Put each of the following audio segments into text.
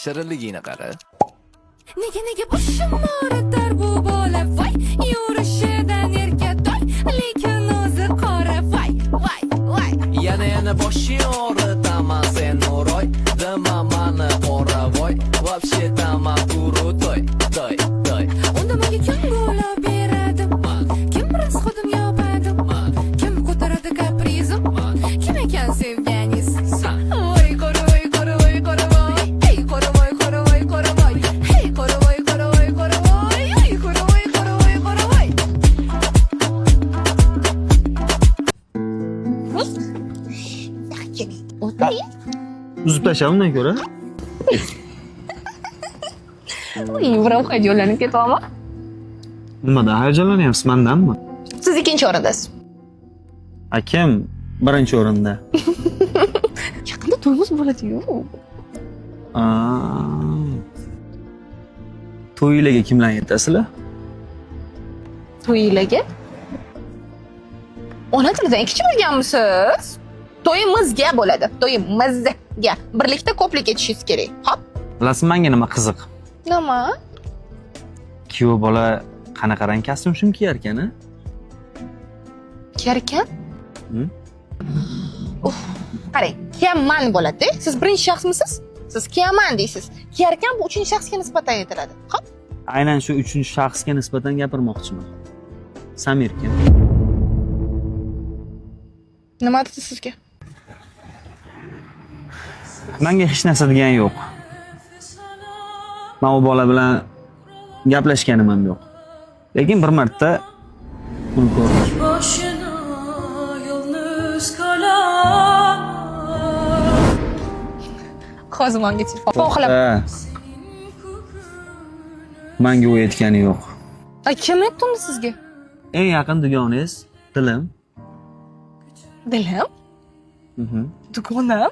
Shirinligini qara. Nega, nega boshim og'ritar bu bola, voy? Yurishidan erkatoy, lekin o'zi qora, voy, voy, voy. Yana, yana boshing og'ritaman sen, Nuroy. Dima mani ora, voy. Вообще-то man крутой, toy, toy. Unda menga kim gul beradi? Kim расход im yopadi? Kim ko'taradi kaprizim? Kim ekan sevganingiz? Voy qora, voy qora, voy qora, voy. Ey qora, voy qora, voy qora, voy. Hey qora, voy qora, voy qora, voy. Ey qora, voy qora, voy qora, voy. Uzib tashla undan ko'ra. Birov hayajonlanib ketyapman. Nimadan hayajonlanyapsiz, mandanmi? Siz ikkinchi o'rindasiz. A kim birinchi o'rinda? Yaqinda to'yimiz bo'ladi-yu. Aa. To'ylarga kimlarni aytasizlar? To'ylarga? Ona tilidan ikkinchi bo'lganmisiz? To'yimizga bo'ladi. To'yimizga. Birlikda ko'plik etishingiz kerak. Hop. Bilasizmi, menga nima qiziq? Nima? Kuyov bola qanaqa rang kostyum shim kiyar ekan, a? Kiyar ekan? Hı? Uf, qarang, kiyaman bo'ladi. Siz birinchi shaxsmisiz? Siz kiyaman deysiz. Kiyar ekan bu uchinchi shaxsga nisbatan aytiladi. Hop. Aynan shu uchinchi shaxsga nisbatan gapirmoqchiman. Samir kim? Nima dedi sizga? Menga hech narsa degani yo'q. Men u bola bilan gaplashganim ham yo'q. Lekin bir marta uni ko'rdim. Boshına yalnız kalamam. Hozir menga telefon qilib. Ha. Menga u aytgani yo'q. Ay, kim aytdi uni sizga? Eng yaqin dugonangiz Dilim. Dilim? Mhm. Dugonam?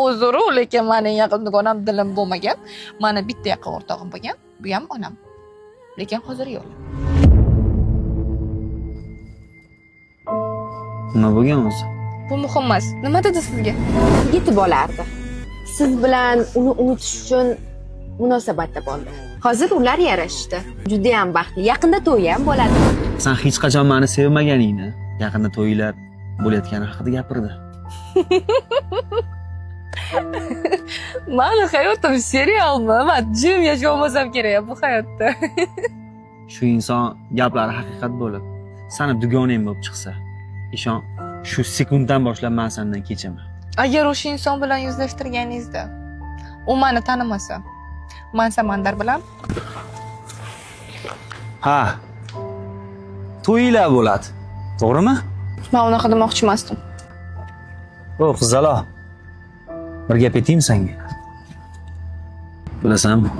Uzr, lekin mani eng yaqin dugonam Dilim bo'lmagan. Mani bitta yaqin o'rtog'im bo'lgan. Bu ham onam. Lekin hozir yo'q. Nima bo'lgan o'zi? Bu muhim emas. Nima dedi sizga? Yetib olardi. Siz bilan uni unutish uchun munosabatda bo'ldi. Hozir ular yarashdi. Judayam baxtli. Yaqinda to'yi ham bo'ladi. Sen hech qachon meni sevmaganingni, yaqinda to'ylar bo'layotgani haqida gapirdi. Mani hayotim serialmi? Man jim yasholmasam kerak bu hayotda. Shu inson gaplari haqiqat bo'lib, sani dugonang bo'lib chiqsa, ishon, shu sekunddan boshlab men sendan kechaman. Agar o'sha inson bilan yuzlashtirganingizda u mani tanimasa, man Samandar bilan Ha. To'ylar bo'ladi. To'g'rimi? Man unaqa demoqchi emasdim. O, qizalo. Bir gap aytaymi senga? Bilasanmi?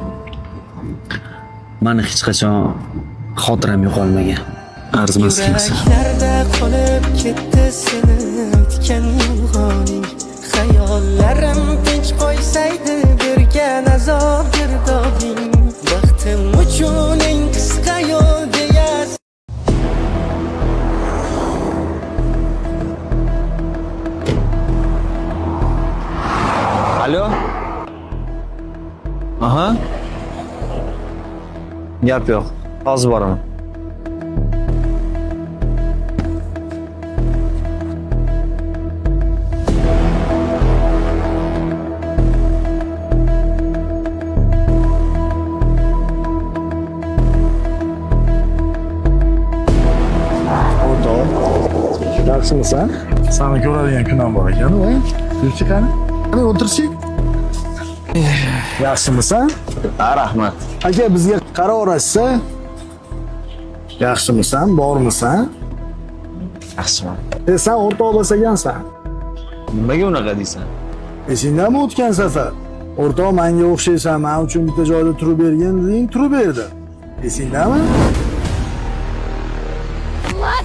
Mani hech qachon xotiram yo'qolmagan. Arzimas ekansan. Yuraklarda qolib ketdi seni aytgan yolg'oning. Xayollarim tinch qo'ysaydi bergan azob girdobing. Baxtim uchun eng qisqa yo'l deya. Alo? Aha. Gap yo'q. Hozir boraman. O'rtoq, yaxshimisan? Sani ko'radigan kun ham bor ekan, voy. Yurchi qani? Qani o'tirchi. Yaxshimisan? Ha, rahmat. Aka, bizga qaraverasiz. Yaxshimisan, bormisan? Yaxshiman. E, sen o'rtoq bas ekansan. Nimaga unaqa deysan? Esingdami o'tgan safar? O'rtoq, menga o'xshaysan, men uchun bitta joyda turib bergin deding, turib berdi. Esingdami?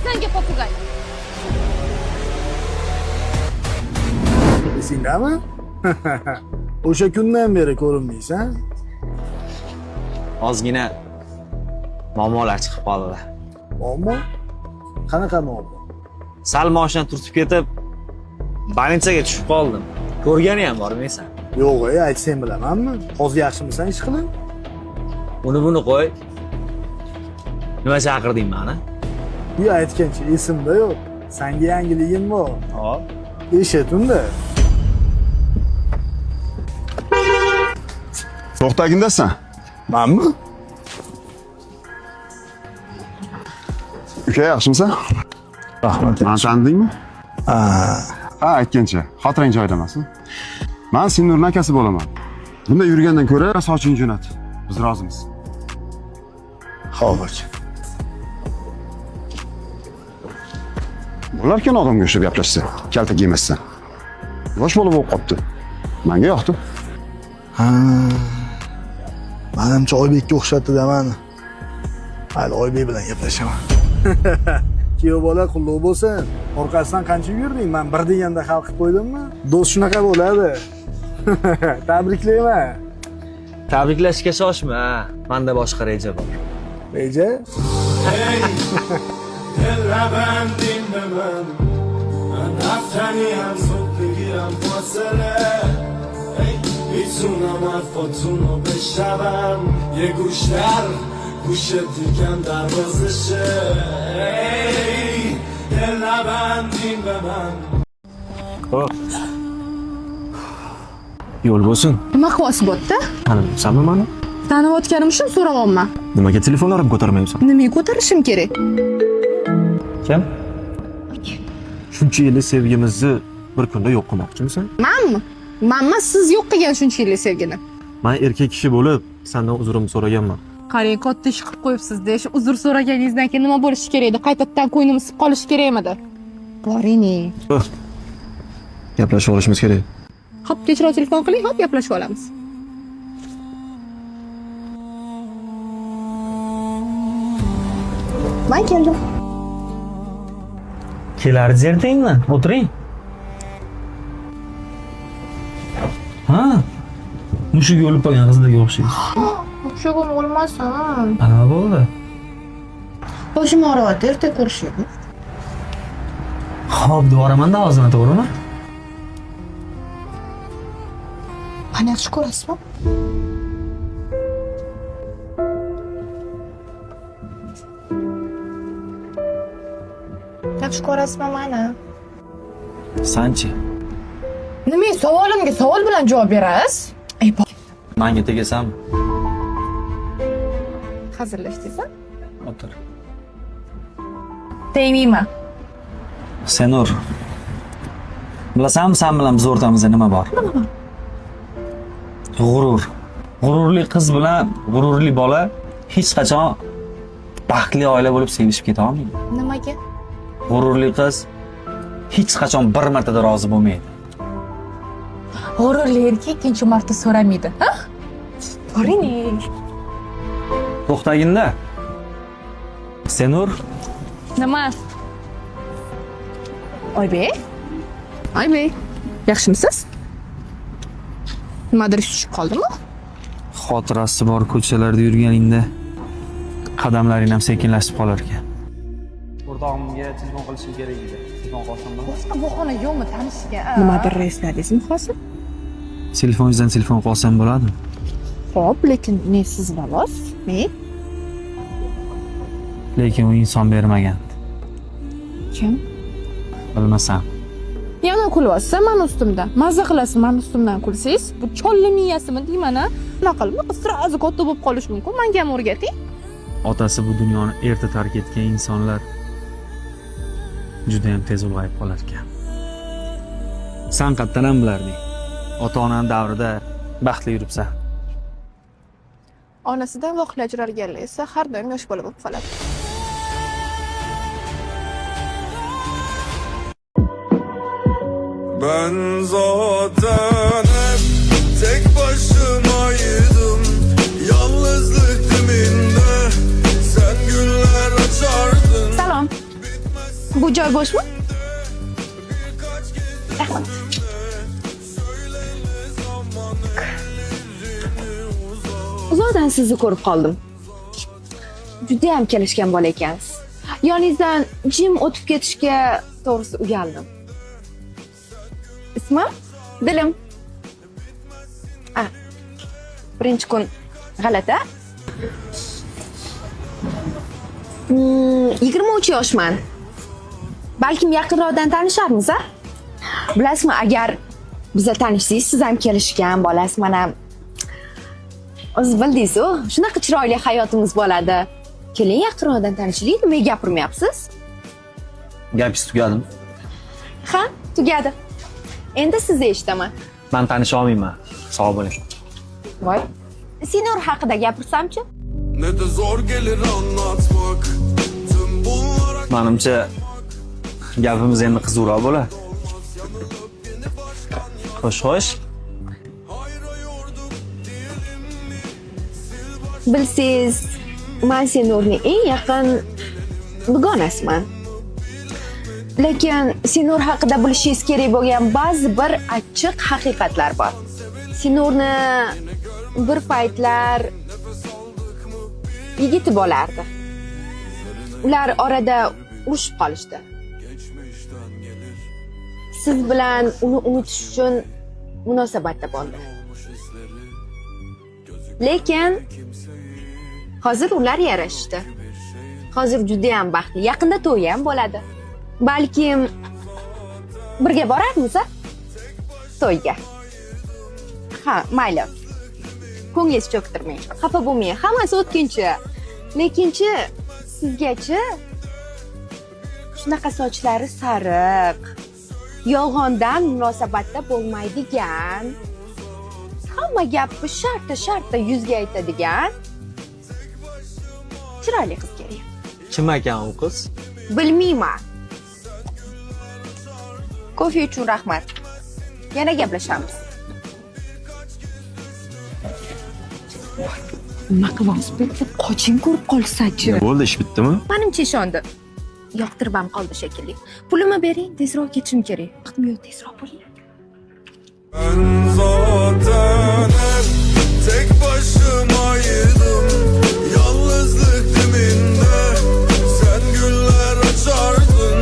Senga попугай. Esingdami? O'sha kundan beri ko'rinmaysan. Ozgina muammolar chiqib qoldi. Muammo? Qanaqa muammo? Sal moshina turtib ketib, больница ga tushib qoldim. Ko'rgani ham bormaysan. Yo'q, ey, aytsang bilamanmi? Hozir yaxshimisan ish qilib? Uni buni qo'y. Nima chaqirding mani? Bu aytgancha esimda yo'q. Sanga yangiligim bor. Hop. Eshit unda. To'xtagindasan. Manmi? Uka, yaxshimisan? Rahmat. Mani tanidingmi? Ha, Ha, aytgancha, xotirang joyida emasin. Man Senurning akasi bo'laman. Bunday yurgandan ko'ra sochingni jo'nat. Biz rozimiz. Xo'p, aka. Bo'larkan odamga o'xshab gaplashsa, kaltak yemassan. Yosh bola bo'lib qolibdi. Menga yoqdi. Ha. Manimcha Oybekka o'xshatdi-da mani. Mayli, Oybek bilan gaplashaman. Kuyov bola qulluq bo'lsin. Orqasidan qancha yurding? Men bir deganda hal qilib qo'ydimmi? Do'st shunaqa bo'ladi. Tabriklayman. Tabriklashga shoshma. Menda boshqa reja bor. Reja? Yo'l bo'lsin. Nima qilyapsiz bu yerda? Taniyapsanmi mani? Taniyotganim uchun so'rayapman. Nimaga telefonlarimni ko'tarmayapsan? Nimaga ko'tarishim kerak? Kim? Shuncha yillik sevgimizni bir kunda yo'q qilmoqchimisan? Manmi? Manmi siz yo'q qilgan shuncha yillik sevgini? Man erkak kishi bo'lib, sendan uzrimni so'raganman. Qarang, katta ish qilib qo'yibsiz-da. Shu uzr so'raganingizdan keyin nima bo'lishi kerak edi? Qaytadan ko'nglim isib qolishi kerakmidi? Boring. Gaplashib olishimiz kerak. Hop, kechroq telefon qiling, hop gaplashib olamiz. Men keldim. Kelardi ertangmi? O'tiring. Ha? Mushugi o'lib qolgan qizlarga o'xshaysiz. Mushugim o'lmasin. Nima bo'ldi? Boshim og'riyapti, erta ko'rishaylik. Xo'p, devoraman-da hozir, to'g'rimi? Mani yaxshi ko'rasizmi? Yaxshi ko'rasizmi mani? Sanchi? Nima savolimga savol bilan javob berasiz? Ey, Manga tegasanmi? Hazillashdingiz? O'tir. Tegmayman. Senur. Bilasanmi, sen bilan biz o'rtamizda nima bor? Nima bor? G'urur. G'ururli qiz bilan g'ururli bola hech qachon baxtli oila bo'lib sevishib keta olmaydi. Nimaga? G'ururli qiz hech qachon bir martada rozi bo'lmaydi. G'ururli erkak ikkinchi marta so'ramaydi. Ha? Boring. To'xtaginda. Senur, Nima? Oybek? Oybek, yaxshimisiz? Nimadir ish tushib qoldimi? Xotirasi bor ko'chalarda yurganingda qadamlaring ham sekinlashib qolar ekan. O'rtog'imga telefon qilishim kerak edi. Telefon qilsam Boshqa bahona yo'qmi tanishga? Nimadir esladingizmi hozir? Telefoningizdan telefon qilsam bo'ladimi? Xo'p, lekin ne siz bilas? Men? Lekin u inson bermagan. Kim? Bilmasam. Yana kulyapsiz mani ustimdan. Mazza qilasiz mani ustimdan kulsangiz. Bu cholli miyasimi deyman a? Nima qilib, sразу katta bo'lib qolish mumkin. Menga ham o'rgating. Otasi bu dunyoni erta tark etgan insonlar juda ham tez ulg'ayib qolar ekan. San qayerdan ham bilarding? Ota-onang davrida baxtli yuribsan. Onasidan voqea ajralganlar esa har doim yosh bola bo'lib qoladi. Ben zaten hep tek başımaydım. Yalnızlık diminde sen güller açardın. Salom. Bu joy bo'shmi? Rahmat. Uzoqdan sizni ko'rib qoldim. Judayam kelishgan bola ekansiz. Yoningizdan jim o'tib ketishga to'g'risi uyaldim. Ismim? Dilim. A. Birinchi kun g'alati. 23 yoshman. Balkim yaqinroqdan tanisharmiz, a? Bilasizmi, agar biza tanishsangiz, siz ham kelishgan bolasiz, mana o'zi bildingiz-ku, shunaqa chiroyli hayotimiz bo'ladi. Keling, yaqinroqdan tanishaylik, nimaga gapirmayapsiz? Gapingiz tugadimi? Ha, tugadi. Endi sizni eshitaman. Man tanisha olmayman. Sog' bo'ling. Voy. Sinur haqida gapirsamchi? Ne de zor gelir anlatmak tüm bunlara. Manimcha gapimiz endi qiziqroq bo'ladi. Xo'sh, xo'sh. Bilsangiz, man Senurning eng yaqin dugonasiman. Lekin Senur haqida bilishingiz kerak bo'lgan ba'zi bir achchiq haqiqatlar bor. Senurni bir paytlar yigiti bo'lardi. Ular orada urushib qolishdi. Siz bilan uni unutish uchun munosabatda bo'ldi. Lekin hozir ular yarashdi. Hozir juda ham baxtli. Yaqinda to'yi ham bo'ladi. Balkim birga borarmiz, a? To'yga. Ha, mayli. Ko'nglingiz cho'ktirmang. Xafa bo'lmang. Hammasi o'tkinchi. Lekinchi sizgachi shunaqa sochlari sariq, yolg'ondan munosabatda bo'lmaydigan, hamma gapni shartta-shartta yuzga aytadigan chiroyli qiz kerak. Kim ekan u qiz? Bilmayman. Kofe uchun rahmat. Yana gaplashamiz. Nima qilyapsiz? Qoching, ko'rib qolsa-chi. Bo'ldi, ish bitdimi? Manimcha ishondi. Yoqtirib ham qoldi shekilli. Pulimni bering, tezroq ketishim kerak. Vaqtim yo'q, tezroq bo'ling. Ben zaten hep tek başımaydım. Yalnızlık diminde sen güller açardın.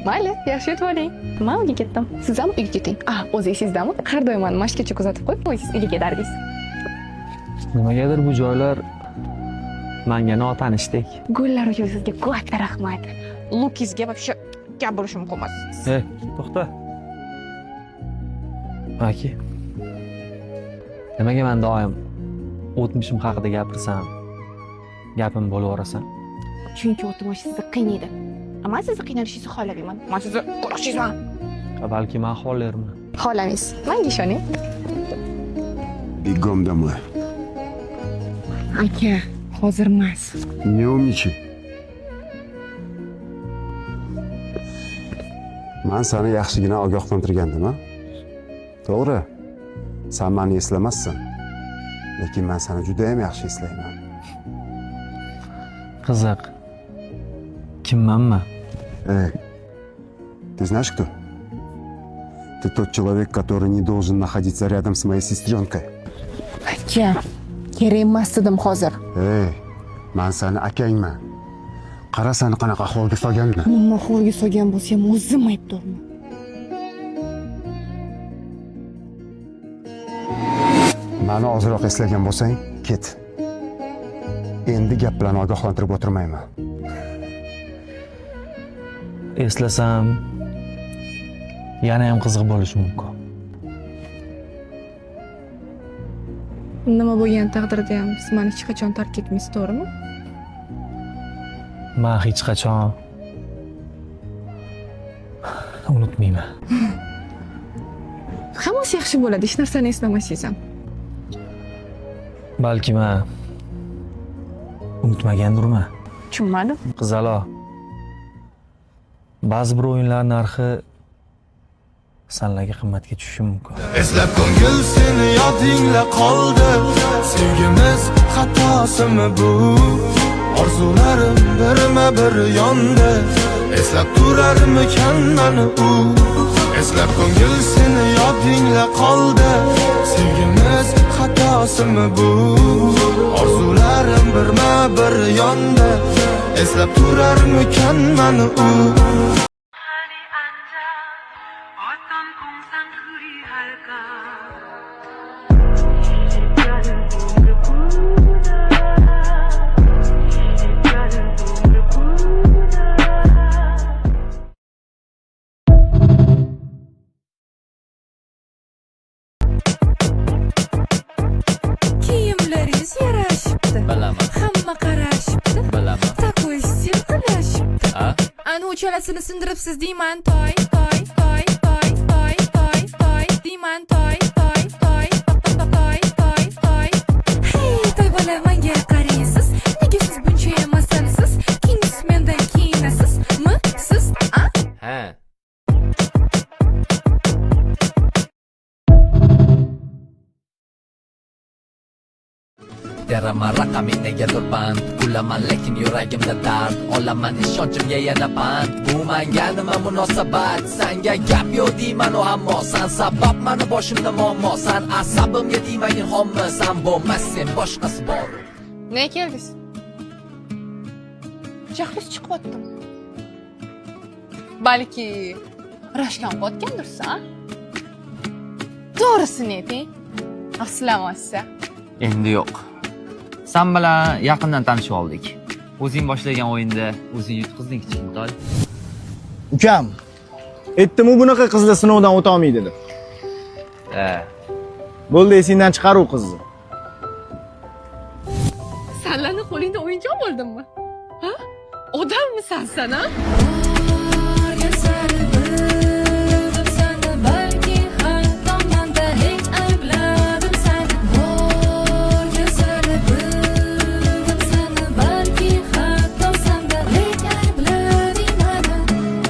Mayli, yaxshi yetib oling. Man uyga ketdim. Siz ham uyga keting. Ah, o'zi esingizdami? Har doim mani mashgacha kuzatib qo'yib, o'zingiz uyga ketardingiz. Nimagadir bu joylar menga notanishdek. Gullar uchun sizga katta rahmat. Lukingizga вообще gap bo'lishi mumkin emas. Ey, to'xta. Aka. Nimaga men doim o'tmishim haqida gapirsam, gapim bo'laverasan? Chunki o'tmish sizni qiynaydi. Man sizni qiynalishingizni xohlamayman. Man sizni qo'riqchiyman. Balki men xohlarman. Xohlamaysiz. Menga ishoning. Бегом домой. Aka, hozir emas. Не умничай. Man seni yaxshigina ogohlantirgandim, a? To'g'ri. Sen meni eslamassan. Lekin men seni juda ham yaxshi eslayman. Qiziq. Kimmanmi? Эй, ты знаешь кто? Ты тот человек, который не должен находиться рядом с моей сестренкой. Aka, kerak emas dedim hozir. Ey, man seni akangman. Qara seni qanaqa ahvolga solganman. Nima ahvolga solgan bo'lsa ham o'zim aybdorman. Mani ozroq eslagan bo'lsang, ket. Endi gap bilan ogohlantirib o'tirmayman. Eslasam yana ham qiziq bo'lishi mumkin. Nima bo'lgan taqdirda ham siz meni hech qachon tark etmaysiz, to'g'rimi? Man hech qachon unutmayman. Hammasi yaxshi bo'ladi, hech narsani eslamasangiz ham. Balki man unutmagandirman. Tushunmadim. Qizaloq, ba'zi bir o'yinlar narxi sanlarga qimmatga tushishi mumkin. Eslab ko'ngil seni yodingla qoldi. Sevgimiz xatosimi bu? Orzularim birma bir yondi. Eslab turarmikan mani u? Eslab ko'ngil seni yodingla qoldi. Sevgimiz xatosimi bu? Orzularim birma-bir yondi. Eslab turarmikan mani u? Kiyimlaringiz yarashibdi. Bilaman. Hamma qarashibdi. Bilaman. Такой стиль qilashibdi. A? Ani uchalasini sindiribsiz deyman, toy, toy, toy, toy, toy, toy, toy, deyman, toy, toy, toy, toy, toy, toy. Hey, toy bola, menga qaraysiz. Nega siz buncha emasansiz? Kiyinsiz mendan kiyinasiz. Mi siz, a? Ha. Teraman raqaming negadir band. Kulaman, lekin yuragimda dard. Olaman ishonchimga yana pand. Bu manga nima munosabat? Sanga gap yo'q deyman u, ammo san sabab mani boshimda muammo. San asabimga tegmagin hommi. San bo'lmas, sen boshqasi bor. Nega keldingiz? Jahlingiz chiqyaptimi? Balki rashklanib qotgandirsiz, a? To'g'risini ayting. Aslamasa. Endi yo'q. San bilan yaqindan tanishib oldik. O'zing boshlagan o'yinda o'zing yutqizding, kichkintoy. Ukam, aytdim u bunaqa qizlar sinovdan o'tolmaydi deb. Ha. Bo'ldi, esingdan chiqar u qizni. Sanlarni qo'lingda o'yinchoq bo'ldimmi? Ha? Odammisan san, a? Borgan sari bildim seni, balki xatomdan lek aybladim seni. Borgan sari bildim seni, balki xatomsan-da, lek ayblading mani.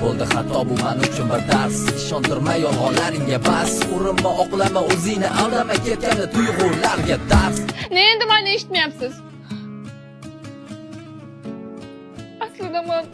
Bo'ldi xato, bu man uchun bir dars. Ishontirma yolg'onlaringga, bas. Urinma, oqlama o'zingni, aldama ketgani tuyg'ularga dars. Ne, endi mani eshitmayapsiz? Aslida man